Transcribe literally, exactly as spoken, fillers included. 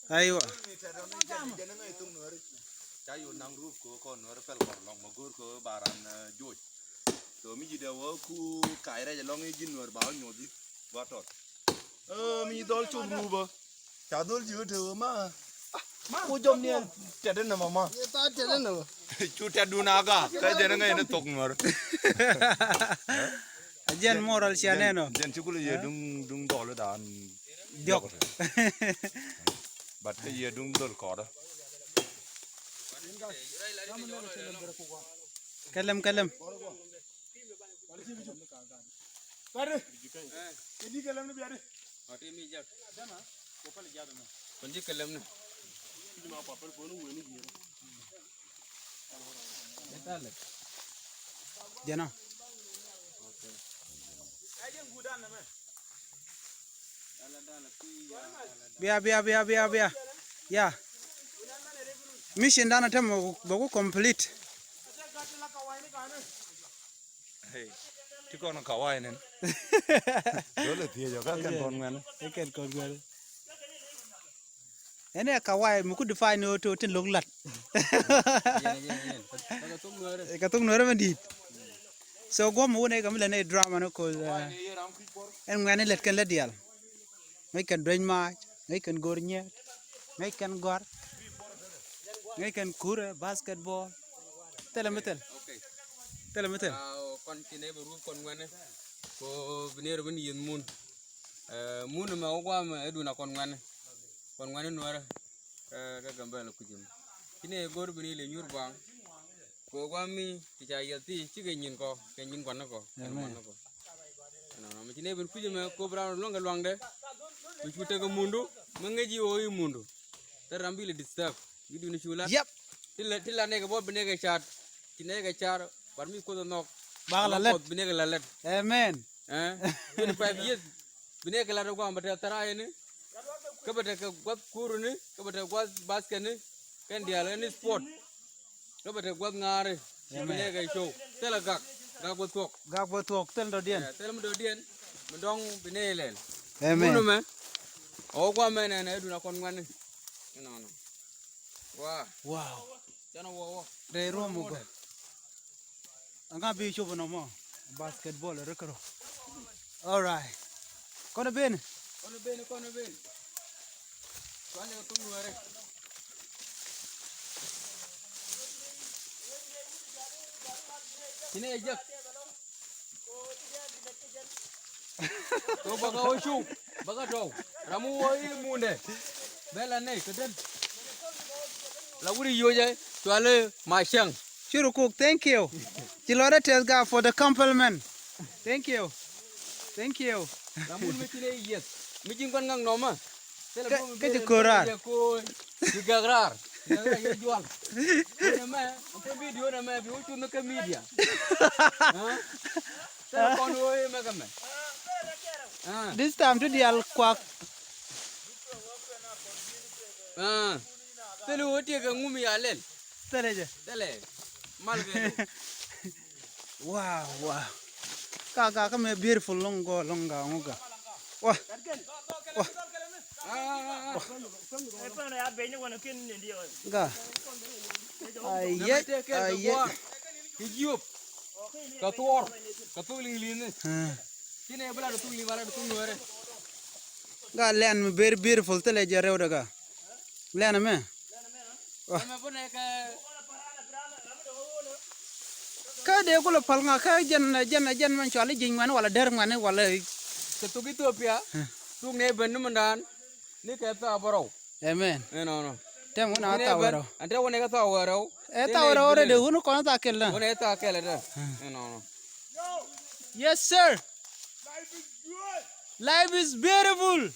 Aywa. Ca yol naŋ rup kɛ kɔn nuɔr pɛl kɔn lɔŋ ma go̱o̱r kɛ ba ran, eh, joc. So mi ji̱ dee wä ku kac rɛc ɛlɔŋ i̱ ji̱ nuɔr ba wä nyuɔth i̱ ba tɔt. Eh, mi dhɔl cop rupä. Ca dhol ji̱ wä te wä ma. Ku jɔm ni ɛn tɛt ɛn nɛmɛ ma. Tɛt ɛn nɛmɛ. Cu tɛt dun aga. Kä jɛn ŋäc ni thok nuɔr. A jɛn moral cia nɛn ɔ. Jɛn ci kulɛ yɛ duŋ, duŋ dhɔl dan. Diɔk. But kä yɛ duŋ dhol kɔrä. Kɛlɛm, kɛlɛm. Jɛn ɔ. Bia, bia, bia, bia, bia. Ya. Mission dan a tɛm bɛ ku complete. Hey, ti kɔn kawai nen. Dole thiec ɔ ka kɛn kɔn ŋuɛn. Ɛ kɛn kɔn ŋuɛn. Ɛn ɛ kawai mi ku define ni ɣöö tin lo̱k la̱t. Kɛ thok nuɔ̱ɔ̱rä mɛ di̱i̱t. So guɔ̱m mi wun ɛ kɛ mi lɛ ni drama ni koth, uh, ɛn ŋuɛn ni lät kɛn lät diaal. Ŋäc kɛn duec maac, ŋäc kɛn go̱o̱r nyiet, ŋäc kɛn gɔ̱a̱r, ŋäc kɛn kurɛ, basketball. Thilɛ mi thil. Thilɛ mi thil. Kɔn ci nɛ bɛ rup kɔn ŋuɛni. Ko bi nɛr bi ni yieth mun. Eh, mun mɛ wä guam ɛ dun a kɔn ŋuɛni. Kɔn ŋuɛni nuɔrɛ. Kä, kä Gambɛla kucim. Ci nɛ go̱r bi ni lɛ nyuur guam. Ko guam mi ti ca yieth ti cikɛ nyin kɔ, kɛ nyin guan ni kɔ, kɛ nyin guan ni kɔ. Ɛnɔnɔ mi ci nɛ ben kucim mɛ ko bi ram luäŋ kɛ luaŋdɛ. Mi cu tekɛ mundu, mi ŋäc i̱ ɣöö i̱ mundu. Thil ram bi lɛ disturb. Wi̱cdu ni cu lat. Yep. Ti la, ti la nɛkɛ bä bi nɛkɛ car. Ci nɛkɛ car. Bar mi kuoth ɛ nhɔk. Bak la lɛt. Bi nɛkɛ la lɛt. Amen. Eh? Twenty five years. Bi nɛkɛ la rɛ guam bɛ tɛ thara yɛ ni. Kä bɛ tɛ kɛ guath kuru ni. Kä bɛ tɛ guath basket ni. Kɛn diaal kɛn ni sport. Kä bɛ tɛ guath ŋaari. Amen. Bi nɛkɛ show. Thilɛ gak. Gak bɛ thuɔk. Gak bɛ thuɔk. Thil dɔ̱diɛn. Eh, thil mi dɔ̱diɛn. Mi dɔ̱ŋ bi nɛkɛ lɛl. Amen. Munu mɛ. Ɔ guam mɛ nɛnɛ dun a kɔn ŋuɛni. Inɔnɔ. Wow. Wow. Canɛ wä wä. Rɛy ruɔm mɔ gɔl. Aŋa bi cop nɔmɔ. Basketball ri kärɔ. All right. Kɔn ben. Kɔn ben, kɔn ben. Kɔn ben. Ci nɛ jek. Tho bäkä wä cu bäkä tɔw ram wä i̱ mundɛ. Bɛ la nɛy kä den. La wuri yocɛ cuali ma cäŋ. Curu kuk, thank you. Ci lɔrɛ tɛth ga for the compliment. Thank you. Thank you. Ram wun mi ci nɛ yieth mi ji̱n gua̱n ŋa̱k nɔmä. Kä ci ko̱r raar. Ci gak raar. Ci gak raar yɛ jual. Nɛ mɛ, kɛ video nɛ mɛ bi wä cuth ni kä media. Tɛn kɔn wä mɛ kɛ mɛ. This time ti dial kuak. Thil wä tiek kɛ ŋum ya lɛl. Thilɛ jɛ. Thilɛ. Mal kɛ. Wow, wow. Ka, ka, ka mɛ beautiful lɔŋ gɔ, lɔŋ ga, ŋɔ ga. Wa. Wa. Ga. Ayɛ, ayɛ. Kɛ jiop. Kɛ thuɔr. Kɛ thuk liŋ liŋ ni. Ci nɛ bi la di thuk liŋ, ba la di thuk nuɔrɛ. Ga lɛn mi very beautiful thilɛ jɛ rɛw dɛ ga. Lɛn mɛ. Kä dee kulɛ päl ŋa kä jɛn, jɛn, jɛn mɛn cuali ji̱ny ŋuɛni wala der ŋuɛni wala. Kɛ thuk Ethiopia. Thuk ni ben ni mindan ni kɛ thaw bärɔw. Amen. Ɛnɔnɔ. Tɛm wun a thaw bärɔw. Ɛn tɛ wun ɛ kɛ thaw bärɔw. Ɛ thaw bärɔw rɛ de wun kɔn thaw kɛl na. Wun ɛ thaw kɛl ɛ tɛ. Ɛnɔnɔ. Yes sir. Life is beautiful.